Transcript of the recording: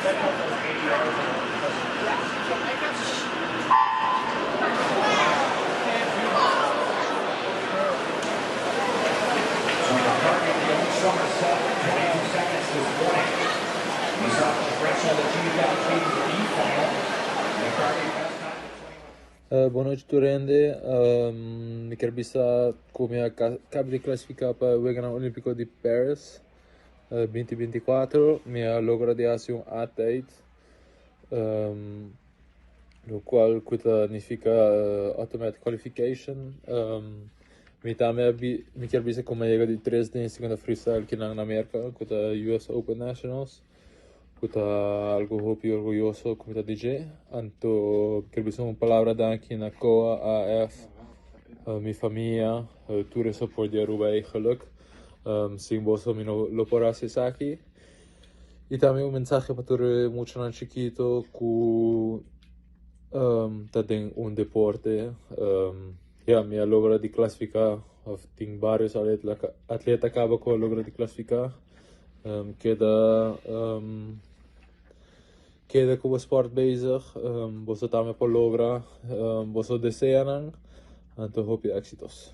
Bon nochi tur hende. Mi kier bisa ku mi a kaba di klasifiká pa e Weganan Olímpiko di Paris 2024. Mi a logra di hasi un A-tijd, lokual ku ta nifiká automatic qualification. Mi tambe a mi kier bisa ku mi a yega di tres den e segunda freestyle kinan na Merka ku ta US Open Nationals. Ku ta algu hopi orguyoso ku mi ta di dje. Anto mi ker bisa un palabra danki na COA, AF, mi famia, tur e soport di Aruba eigenlijk. Sin boso mi no lo por hasi esaki. I tambe un mensahe pa tur e muchanan chikito ku ta den un deporte. Ya, mi a logra di klasifiká òf tin varios atleta kaba ku a logra di klasifiká. Keda keda ku bo sport bezig, boso tambe por logra boso deseanan, anto hopi éxitos.